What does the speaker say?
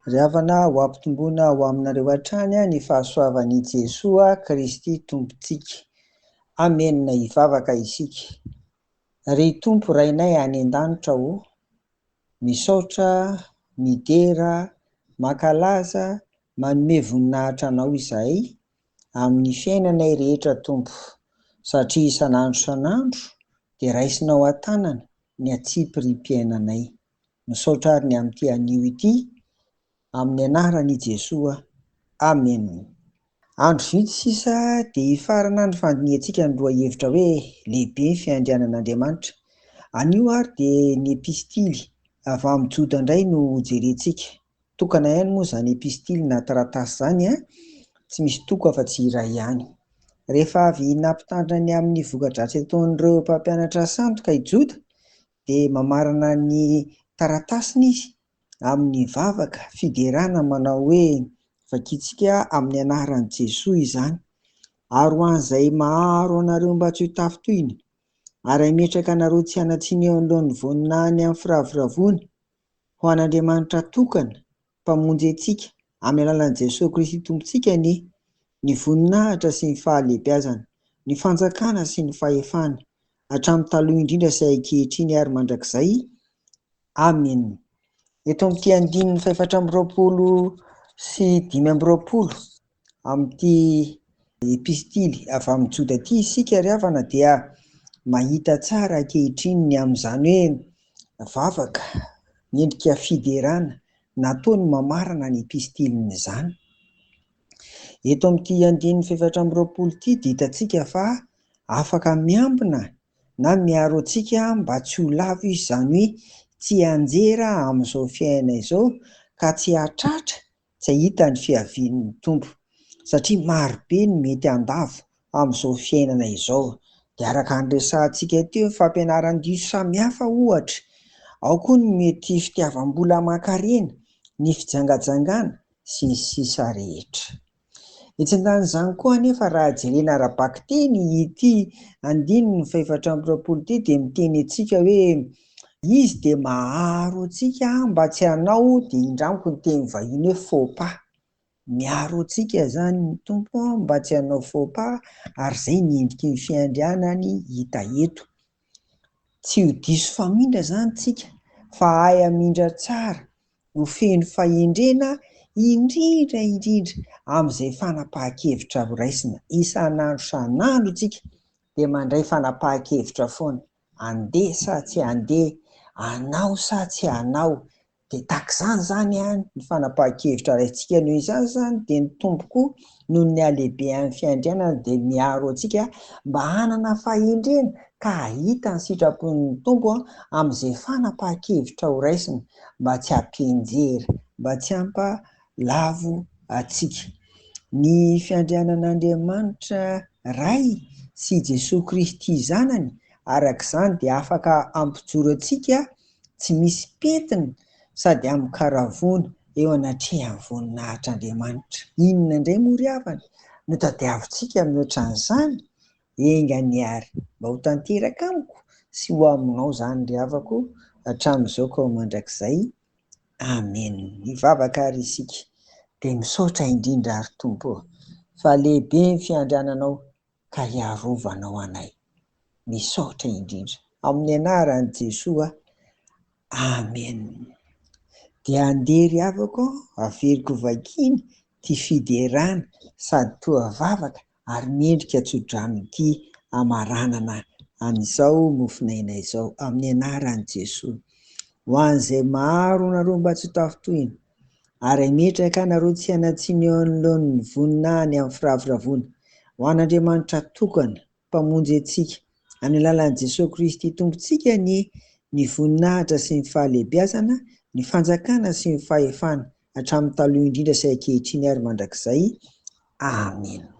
Ry havana, ho ampitomboina ho aminareo hatrany ny fahasoavan'i Jesoa Kristy Tompontsika. Amena. Hivavaka isika. Ry Tompo Rainay any an-danitra ô, misaotra, midera, mankalaza, manome voninahitra Anao izahay amin'ny fiainanay rehetra Tompo, satria isan'andro isan'andro dia raisinao an-tanana ny antsipiriam-piainanay. Misaotra ary ny amin'ity anio ity, amin'ny anaran'i Jesoa. Amen. Andro vitsy sisa dia hifarana ny fandinihantsika ny lohahevitra hoe Lehibe ny fiandrianan'Andriamanitra. Anio ary dia ny epistily avy amin'i Joda indray no hojerentsika. Tokana ihany moa izany epistily na taratasy izany, tsy misy toko afa-tsy iray ihany. Rehefa avy nampitandrina ny amin'ny voka-dratsy ataon'ireo mpampianatra sandoka i Joda, dia mamarana ny taratasiny izy amin'ny vavaka fiderana manao hoe, Vakintsika amin'ny anaran'i Jesoa izany, ary ho an'izay maharo anareo mba tsy ho tafintohina, ary hametraka anareo tsy hanan-tsiny eo anoloan'ny voninahiny amin'ny firavoravoana, ho an'Andriamanitra tokana, Mpamonjy antsika, amin'ny alalan'i Jesoa Kristy Tompontsika anie, ny voninahitra sy ny fahalehibiazana, ny fanjakana sy ny fahefana, hatramin'ny taloha indrindra sy ankehitriny ary mandrakizay. Amena. Eto amin'ity andininy fahefatra amby 20 sy 25 amin'ity epistily avy amin'i Joda ity isika ry havana dia mahita tsara ankehitriny ny amin'izany hoe vavaka miendrika fiderana nataony mamarana ny epistiliny izany. Eto amin'ity andininy fahefatra amby 20 ity dia hitantsika fa afaka miambina na miaro antsika mba tsy ho lavo izy, izany hoe tsy hianjera amin'izao fiainana izao ka tsy hahatratra, tsy hahita ny fiavian'ny Tompo. Satria marobe ny mety handavo amin'izao fiainana izao. Dia araka ny resahantsika teo, ny fampianaran-diso samihafa ohatra, ao koa ny mety fitiavam-bola aman-karena, ny fijangajangana, sy ny sisa rehetra. Etsy an-danin'izany koa anefa raha jerena ara-bakiteny ity andininy fahefatra amby 20 ity dia miteny antsika hoe izy dia maharo antsika mba tsy hanao, dia indramiko ny teny vahiny hoe faux pas. Miaro antsika izany ny Tompo mba tsy hanao faux pas ary izay ny endriky ny fiandrianany hita eto. Tsy ho diso famindra izany tsika fa hahay hamindra tsara, ho feno fahendrena indrindra indrindra amin'izay fanapahan-kevitra horaisina. Isan'andro isan'andro tsika dia mandray fanapahan-kevitra foana, andeha sa tsy andeha, hanao sa tsy hanao, Dia tahaka izany izany ny fanapahan-kevitra raisintsika. Noho izany izany dia ny Tompo koa noho ny halehibehan'ny fiandrianana dia miaro antsika mba hanana fahendrena ka hahita ny sitrapon'ny Tompo amin'izay fanapahan-kevitra ho raisina mba tsy hampianjera, mba tsy hampalavo antsika. Ny fiandrianan'Andriamanitra Ray sy Jesoa Kristy Zanany araka izany dia afaka hampijoro antsika tsy misy pentina sady amin-karavoana eo anatrehan'ny voninahitr'Andriamanitra. Inona indray moa ry havana no tadiavintsika mihoatra an'izany? Enga anie àry mba ho tanteraka amiko sy ho aminao izany ry havako hatramin'izao ka ho mandrakizay. Amen. Hivavaka àry isika. Dia misaotra indrindra àry Tompo ô, fa lehibe ny fiandriananao ka hiarovanao anay. Misaotra indrindra. Amin'ny anaran'i Jesoa. Amen. Dia andeha ry havako averiko vakiana ity fiderana sady toa vavaka ary mendrika tsodrano ity hamaranana an'izao mofon'aina izao. Amin'ny anaran'i Jesoa. Ho an'izay maro anareo mba tsy ho tafintohina ary hametraka anareo tsy hanan-tsiny eo anoloan'ny voninahiny amin'ny firavoravoana, ho an'Andriamanitra tokana, Mpamonjy antsika, amin'ny alalan'i Jesoa Kristy Tompontsika anie ny voninahitra sy ny fahalehibiazana, ny fanjakana sy ny fahefana, hatramin'ny taloha indrindra sy ankehitriny ary mandrakizay. Amena.